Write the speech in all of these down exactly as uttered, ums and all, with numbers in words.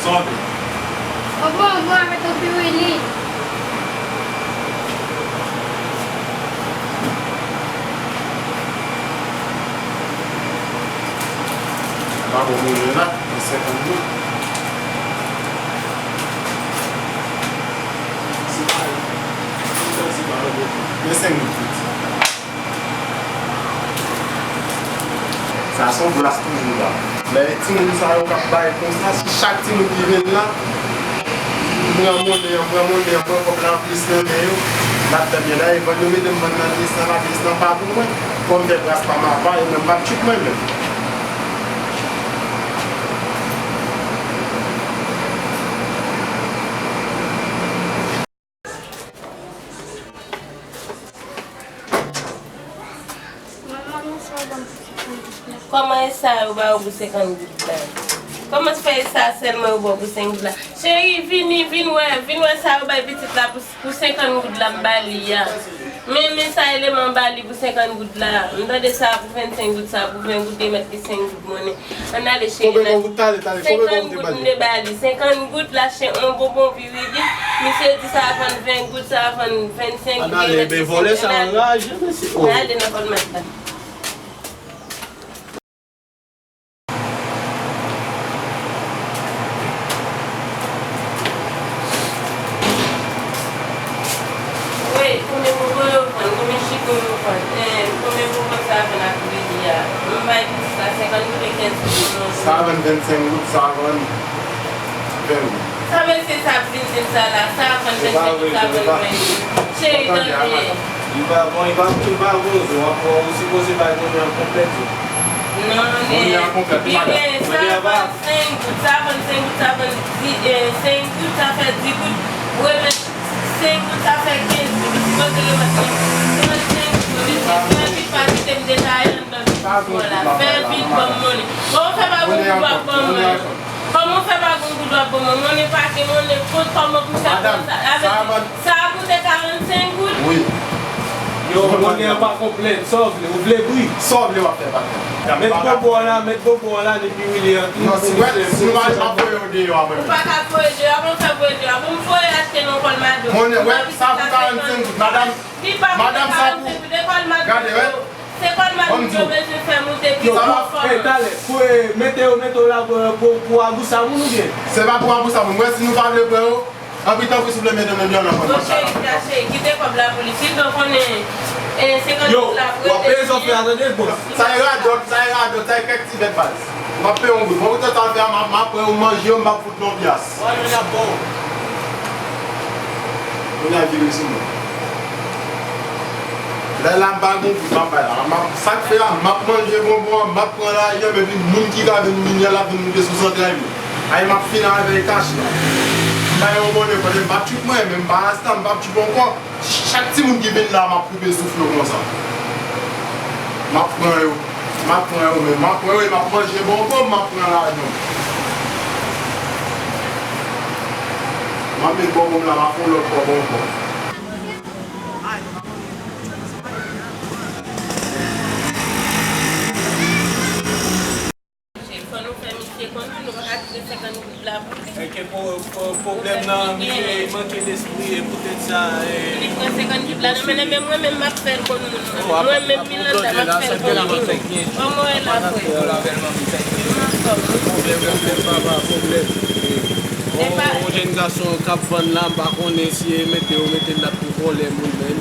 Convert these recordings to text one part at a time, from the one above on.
Sòti. Yon bonbon avèk yon piwili. Mwen pa bon moun la, men senkant goud. Men senk goud piti. Sa se yon glas toujou la. Lè timoun sa yo k ap bay konsa, si chak timoun ki vin la, m pran monnen an, m pran monnen an, m pran kòb la anplis nan men yo, n ap fè byen la, e vann yo mete m vann nan plis nan, la plis nan pa pou mwen. Fò m fè gras pa m apa, e menm m ap tchwit mwen menm. Kòman e sa yo ba ou pou senkant goud la? Kòman se fè e sa sèlman yo ba ou pou senk goud la? Cheri, vini, vin wè, vin wè sa yo bay pitit la pou, pou senkant goud la m ba li a. Men, men sa eleman ba li pou senkant goud la. M tande sa pou vennsenk goud, sa pou ven goud, remèt li senk goud monnen. Ann ale, cheri, n al. Senkant goud m te ba li. Senkant goud m te ba li. Senkant goud l achte yon bonbon piwili. Misye di sa vann ven goud, sa vann vennsenk goud. Ann ale, men vòlè sa anraje, mesye. Ann ale nan kòlmad la. Wi, konbyen bonbon yo vann? Konbyen chigon yo vann? Eh, konbyen bonbon sa vann ak piwili a? M bay pitit la senkant goud e kenz goud. Sa vann vennsenk goud, sa vann ven goud. Sa mesye sa ap vin di m sa la, sa vann vennsenk goud, sa vann ven goud. Cheri, tande. Li pa bon, li pa, li pa bon, zo. Ankò, ou sipoze bay monnen an konplèt, zo. Non, men, li gen sa vann senk goud, sa vann senk goud, sa vann di, eh, senk goud, sa fè dis goud. Remèt senk goud, sa fè kenz goud. Ou sipoze remèt mwen trannsenk goud. Mesye, fè vit, pa kite m detaye anndan videyo a la. Fè vit, ban m monnen. Bon, ou fè pa bon goud w ap ban mwen. Kòman w fè pa gen goud w ap ban mwen? Monnen pa gen monnen, kont kòman pou fè pran sa? Avè sa a koute karannsenk goud? Wi. Yo, monnen an pa konplèt. Sa w vle? Ou vle bri? Sa w vle w ap fè, patwon. Met bonbon an la, met bonbon an la, epi piwili an tou. Non, si, wè, si nou pa, m ap voye w deyò a mwen menm. Ou pa ka voye deyò, pa fè voye deyò. Bon, m voye achte nan kòlmad yo. Monnen, wè, sa pou karannsenk goud, madanm. Li pa pou karannsenk goud, e kòlmad yo. Gade, wè. Se kòlmad moun yo bezwen fè moute pi fò. Yo, eh, talè, pou, eh, mete yo, mete yo la pou, pou, pou Abou Samoun oubyen? Se pa pou Abou Samoun. Mwen, si nou pa vle pran yo, tanpri, tanpri, souple, mete yo nan kòlmad la. Bon, cheri, cheri, kite kòb la pou li. Si l konnen, eh, senkant goud la pou rete. Yo, w ap peye zòfè a, tande, bon. Sa e radòt, sa e radòt, sa e kèk ti bèt baz. M ap peye yon goud. Bon, ou te sa fè a, m ap, m ap pran yon manje, m ap Yon pyas. Kounye a vire sou mwen. Lè la m pa gon goud m ap bay la. M ap, sa k fè a, m ap manje bonbon an, m ap pran lajan, epi moun ki ka vin milyonè la vin moute sou zantray mwen. Ay, m ap fin avè l kach la. M bay yon monnen, konnen m pa tchwip mwen, men m pa rasta, m pa tchwip ankò. Chak timoun ki vin la, m ap koupe souf yo konsa. M ap pran yo. M ap pran yo menm. M ap pran yo e m ap manje bonbon, m ap pran lajan. M ap met bonbon m la, m ap fè yon lòt kòb ankò. Fò nou fè misye konn wi, nou pa ka kite senkant goud la pou li. Enke po-, po-, pwoblèm nan, misye manke lespri, e poutèt sa, e. Li pran senkant goud la nan men l, men mwen menm m ap fè l konn moun nan. Mwen menm Milanda, m ap fè l konn moun. Kòman w ye la, frè? M anfòm. Pwoblèm, pwoblèm, papa, pwoblèm. Yon, yon jèn gason k ap vann la, m pa konnen si e mete yo mete l la pou vòlè moun menm.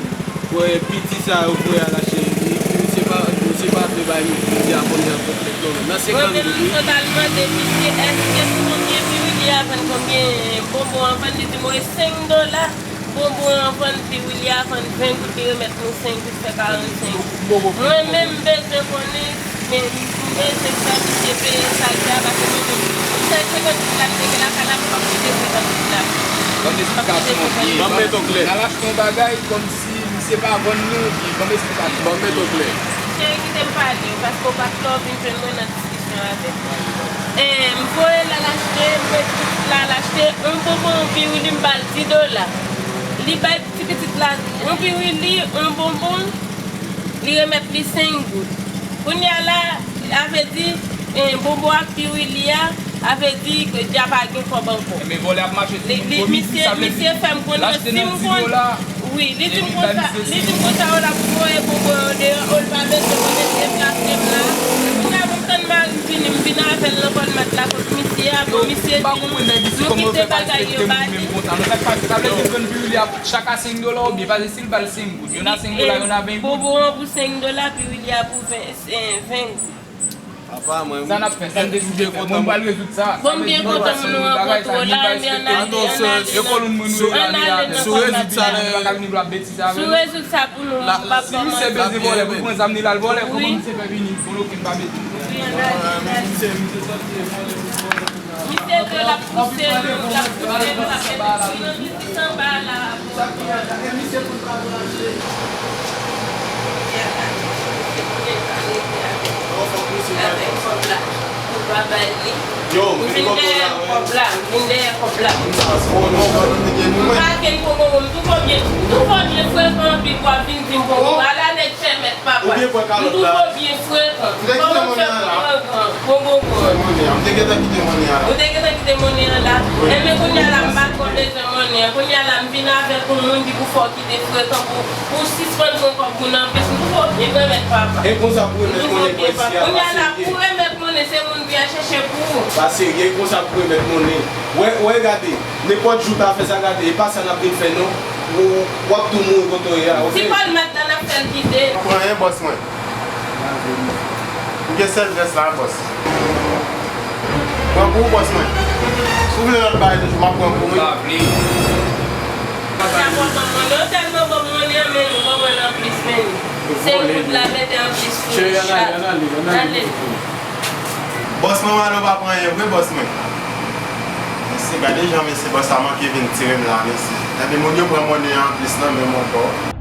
Wè, piti sa yo voye al achte, li, li, se pa, se pa vle bay li, li di a konbyen an konplèt non, men nan senkant goud wi. Mwen menm, m sot al mande misye, èske konbyen piwili a vann, konbyen bonbon an vann, li di m, wi, senk dola, bonbon an vann, piwili a vann, ven goud, li remèt nou senk goud, fè karannsenk goud. Mwen menm, m bezwen konnen, men, m bezwen fè misye peye sa l fè a, paske mwen menm, m sèl senkant goud la m te gen lakay la, m p ap kite senkant goud la. Ban m esplikasyon byen. Ban m met o klè. N al achte yon bagay, kòm si misye pa vann nou byen, ban m esplikasyon. Ban m met o klè. Cheri, kite m pale, paske w pa t lè w vin jwenn mwen nan diskisyon avè m. E, m voye l al achte, m voye pitit la al achte yon bonbon, yon piwili, m ba l dis dola. Li bay ti pitit la yon piwili, yon bonbon, li remèt li senk goud. Kounye a la, sa vle di, e, bonbon ak piwili a, Sa vle di ke dja pa gen kòb ankò. Men vòlè ap mache. Li, li, misye, misye fè m konnen si m konn, wi, li di m konsa, li di m konsa, yo la pou voye bonbon yo deyò, o, l pa bezwen mwen met deplase m la. Kounye a, m tann mari m vini, m vin avè l nan kòn mat la kot misye a, bon, misye di nou kite bagay yo ba li. Sa vle di m jwenn Piwili a chak a senk dola oubyen, paske si l ba l senk goud, yonn a senk dola, yonn a ven goud. Bonbon an pou senk dola, Piwili a pou ven, ven goud. Apa, mwen, sa n ap fè, sa n deside fè, bon, nou pral rezoud sa. Bon, m byen kontan moun nou rankontre w la, men ann ale, ann ale nan kòb mat la. Sou rezoud sa pou nou, nou p ap kòmanse. Si misye bezwen vòlè pou pran zam li l al vòlè, kòman misye fè vini? Bon, ok, m pa bezwen. Wi, ann ale, ann ale. Misye di l ap pouse nou, l ap pouse nou, l ap mete pye nan pye anba la. Misye konn pa mache. Avèk kòb la, ou pa bay li. Yo, m vin dèyè kòb la, m vin dèyè kòb la. M pa gen pwoblèm, m tou fò byen, tou fò byen frekan anpil pou w ap vin di m bon, ala nèg fè mèt. Papa, m tou fò byen frekan. Kòman w fè pou pran gran, pran bonbon an? Ou te gentan kite monnen an la. Ou te gentan kite monnen an la? Wi. Enben, kounye a la, m pa twò bezwen monnen an. Kounye a la, m vin avèk yon moun ki pou fè w kite frekan pou, pou w sispann pran kòb moun anplis. M tou fò byen, granmèt papa. E konsa pou remèt monnen pou Estia, pa serye. Kounye a la, pou remèt monnen, se moun pou y al chèche pou ou. Pa serye, e konsa pou remèt monnen. Wè, wè, gade. Nenpòt jou w ta fè sa, gade, e pa sa n ap vin fè non. Ou, w ap tou mouri kote w ye a, oke? Ti kòn mat la n ap fè l kite. Pran anyen, bòs mwen. M gen sèl vès la, bòs. Pran pou ou, bòs mwen. Si w vle lòt bagay toujou, m ap pran pou mwen. M pa vle. Sa pòtan monnen, yo tèlman ban m monnen an, men nou konprann anplis, men. Senk goud la mete anplis sou chak. Cheri, ann ale, ann ale, ann ale. Bòs mwen, w ale, w pa pran anyen vre, bòs mwen. Mesye, gade jan mesye bòs la manke vin tire m la, mesye. Epi moun yo pran monnen an anplis nan men m ankò.